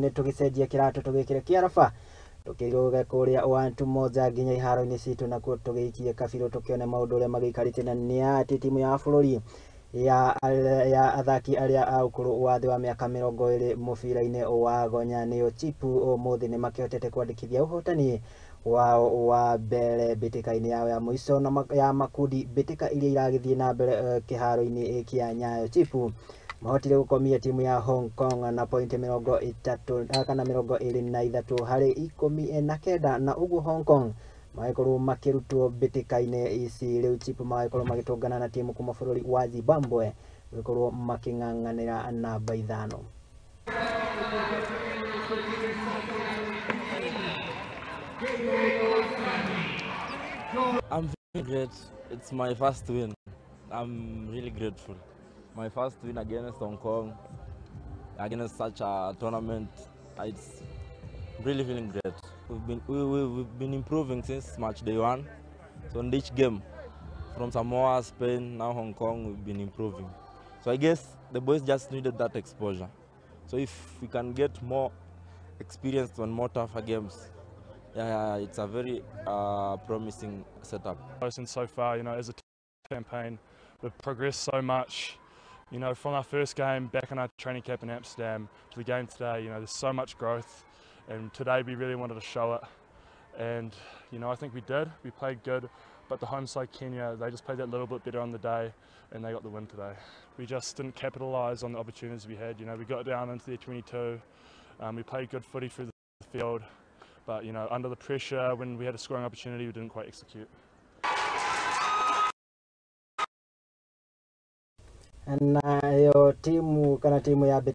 Nĩ tũgĩcenjia kĩratũ tũgĩkĩre kĩaraba tũkĩrũge kũrĩa One Moja nginya iharo-inĩ citũ nakuo tũgĩikie kabirũ tũkĩone maũndũ ũrĩa magĩikarĩte na nĩ atĩ timu ya bũrũri ya athaki arĩa a ũkũrũ wa thĩ wa mĩaka 20 mũbira-inĩ wa gonya nĩyo Chipu ũmũthĩ nĩ makĩhotete kwandĩkithia ũhotani wao wa mbere mbĩtĩka-inĩ yao ya mũico na ya makundi mbĩtĩka iria iragĩthiĩ na mbere kĩharo-inĩ kĩa Nyayo. Chipu mahotire gũkomia timu ya Hong Kong na pointi 30 kana 23 harĩ 19 na ũguo Hong Kong magĩkorwo makĩrutwo mbĩtĩka-inĩ ici. Rĩu Chipu magĩkorwo magĩtũngana na timu kuma bũrũri wa Zimbabwe gũkorwo makĩng'ang'anĩra namba 5. I'm feeling great. It's my first win. I'm really grateful. My first win against Hong Kong, against such a tournament. It's really feeling great. We've been improving since match day 1. So in each game, from Samoa, Spain, now Hong Kong, we've been improving. So I guess the boys just needed that exposure. So if we can get more experience on more tougher games, yeah, it's a very promising setup. And so far, you know, as a campaign, we've progressed so much. You know, from our first game back in our training camp in Amsterdam to the game today, you know, there's so much growth. And today we really wanted to show it. And, you know, I think we did. We played good, but the home side, Kenya, they just played that little bit better on the day and they got the win today. We just didn't capitalise on the opportunities we had. You know, we got down into their 22. We played good footy through the field. But, you know, under the pressure, when we had a scoring opportunity, we didn't quite execute. Nayo timu kana timu ya